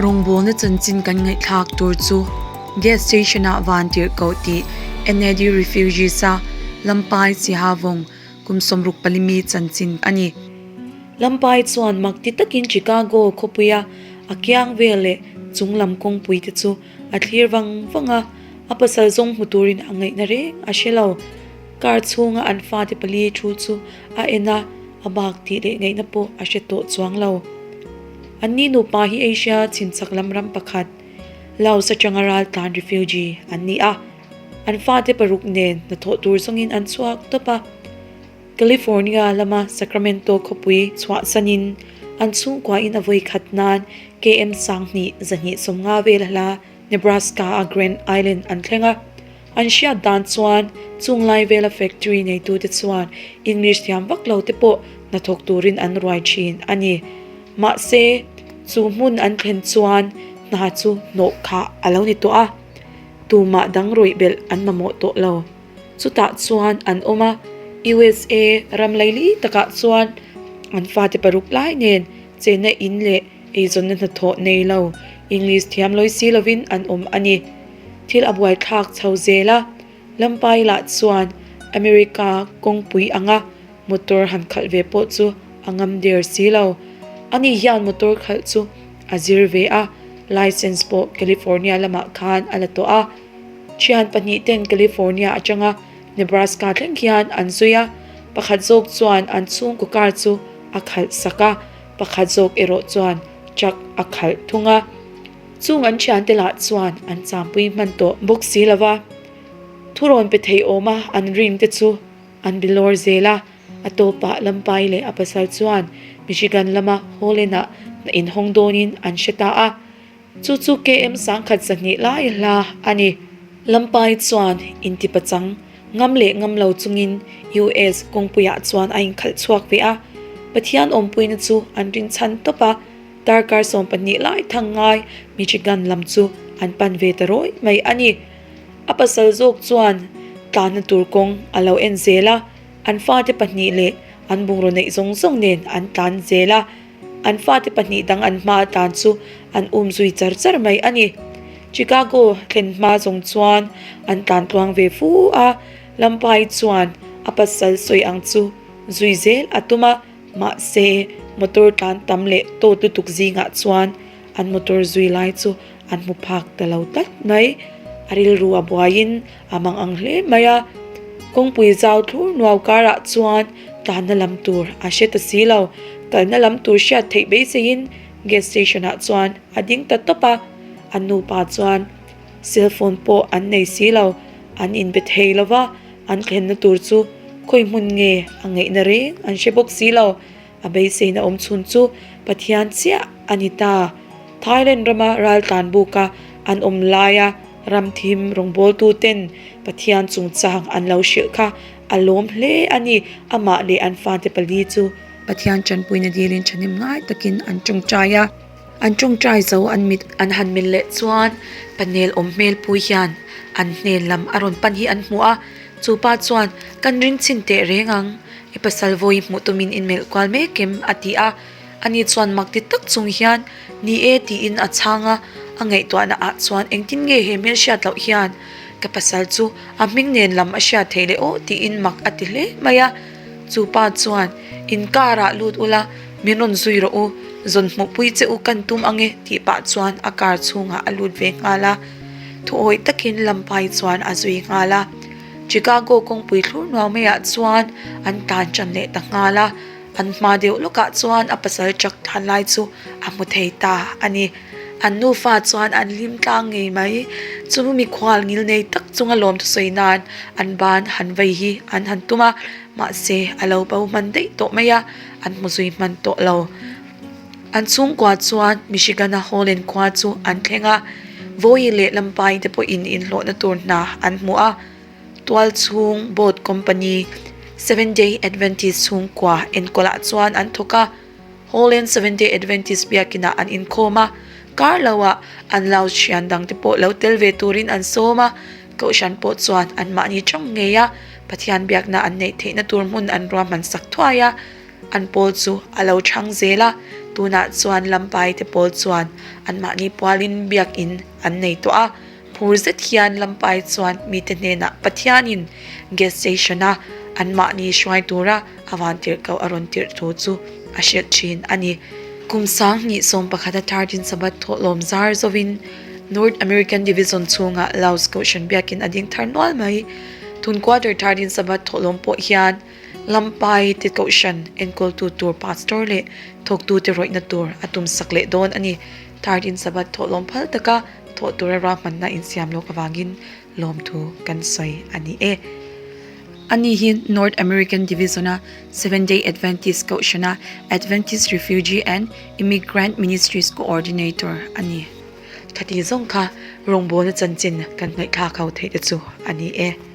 Rawngbawlna chanchin kan ngaihthlak tur chu Gas Station ah Vantirhkoh tih NAD Refugees a Lampai Chihavawng kum 64 mi chanchin a ni. Lampai chuan mak ti takin Chicago khawpuia a kiang vel leh chung lam kawngpui te chu a thlir vang vang a, a pasal zawng hmu turin a ngaihna reng a hre lo. Car chhunga an fate pali thu chu a en a, a bak tih leh ngaihna pawh a hre tawh chuang lo. Anni nupa hi Asia chhimchhak lam ram pakhat, Laos atanga raltlan refugee an ni a. An fate paruk nen hnathawh tur zawngin an chhuak tawp a. California lama Sacramento khawpui chhuahsanin an chhungkuain a vawi khat nan KM 2250 vel a hla Nebraska-a Grand Island an thleng a. An hriat dan chuan chung lai vela factory neitute chuan English thiam vak lo te pawh hnathawk turin an ruai thin a ni. Mahse, chu hmun an thlen chuan hna chu hnawh khah a lo ni tawh a, tumah dang rawih belh an mamawh tawh lo. Chutah chuan an awm a, USA ram laili takah chuan an fate paruk lai nen chenna in leh eizawnna hnathawh nei lo English thiam lawi si lovin an awm a ni. Thil a buaithlak chho zel a, Lampai lah chuan America kawngpui anga motor han khalh ve pawh chu a ngam der si lo. Ani hian motor khalh chu a zir ve a, license pawh California lamah khan a la tawh a. Thian pahnih ten California atanga Nebraska thleng hian an zui a, pakhat zawk chuan an chhungkaw car chu a khalh sak a, pakhat zawk erawh chuan truck a khalh thung a. Chung an thiante lah chuan an champui hman tawh bawk si lo va, thurawn pe thei awma an ring te chu an bi lawr zel a. A tawpah Lampai leh a pasal chuan Michigan lama Holland-ah hna inhawng dawnin an hre ta a, chu chu KM 1100 lai hla a ni. Lampai chuan intipachang ngam leh ngam lo chungin US kawngpuiah chuan a inkhalh chhuak ve a, Pathian awmpuina chu an rinchhan tawp a. Darkar 12 lai thang ngai Michigan lam chu an pan ve ta rawih mai a ni. A pasal zawk chuan tlanna tur kawng a lo en zel a, an fate pahnih leh an bungraw neih zawng zawng nen an tlan zel a, an fate pahnih dang an hma tlan chu an um zui char char mai a ni. Chicago thlen hma zawng chuan an tlan tluang ve fu a, Lampai chuan a pasal sawi ang chu zui zel a tum a. Mahse, motor tlan tam leh tawt lutuk zingah chuan an motor zui lai chu an hmu phak ta lo tlat mai. A rilru a buaiin a mang ang hle mai a. Kawngpui zau thlur nuau karah chuan tlanna lam tur a hre ta si lo. Kalna lam tur hriat theih beiseiin gas station ah chuan a ding ta tawp a. An nupa chuan cell phone pawh an nei si lo, an inbe thei lo va. An thlenna tur chu khawi hmun nge a ngaihna reng an hre bawk si lo. A beiseina awm chhun chu Pathian chiah a ni ta. Thailand rama raltlan buka an awm laia ramthim rawngbawltuten Pathian chungchang an lo hrilh kha a lawm hle a ni. Amah leh an fate pali chu Pathian tanpuina dilin thahnem ngai takin an tawngtai a. An tawngtai zo an mit an han mil leh chuan panel awm hmel pui hian an hnen lam a rawn pan hi an hmu a, chu pa chuan kan ring chhin teh reng ang, i pasal vawi hmuh tumin in melh kual mek em a ti a, ani chuan mak ti tak chung hian ni e tiin a chhang a, a ngaihtuahna ah chuan engtin nge he hmel hriat loh hian ka pasal chu a hming nen lam a hriat theih leh aw tiin mak a ti hle mai a, chu pa chuan in car ah lut ula. Min rawn zui rawh u, zawn hmuhpui che u kan tum ang e tih pah chuan a car chhungah a lut ve nghal a. Thuawih takin Lampai chuan a zui nghal a. Chicago kawngpui thlur nuau maiah chuan an tlan tan leh ta nghal a. An hma deuh lawkah chuan a pasal truck tlan lai chu a hmu thei ta a ni. An nufa chuan an hlim tlang ngei mai. Chu mikhual ngil nei tak chunga lawm thusawi nan an ban han vei hi an han tum a, mahse a lo bo hman daih tawh mai a. An hmu zui hman tawh lo. An chhungkua chuan Michigan-a Holland khua chu an thleng a, vawi leh lampai te pawhin inhlawhna tur hna an hmu a. Tual chhung boat company Seventh Day Adventist chhungkua enkawlah chuan an thawk a. Holland Seventh Day Adventist biakinah an inkhawm a, kar loah an lau thian dangte pawh lo tel ve turin an sawm a. Kohhran pawh chuan anmahni tawng ngei a, Pathian biakna an neih theihna tur hmun an ruahman sak thuai a, an pawl chu a lo chhang zel a. Tunah chuan Lampai te pawl chuan anmahni pualin biakin an nei tawh a, phur zet hian Lampai chuan mite hnenah Pathianin gas station-a anmahni hruai tura a vantirhkoh a rawn tirh thu chu a hrilh thin a ni. Kum 2011 a 13 Sabbath thawhlawm zar zovin North American Division chhungah Laos Kohhran biakin a ding thar nual mai. Tun quarter 13 Sabbath thawhlawm pawh hian Lampai te Kohhran enkawltu tur Pastor leh thawktute rawihna tur a tumsak leh dawn a ni. 13 Sabbath thawhlawm phal taka thawh tura ruahmanna insiam lawk avangin lawmthu kan sawi a ni e. Ani hi North American Division-a Seventh-day Adventist Kohhrana Adventist Refugee and Immigrant Ministries Coordinator a ni. Khati zawng kha rawngbawlna chanchin kan ngaihthlak ho theih te chu a ni e.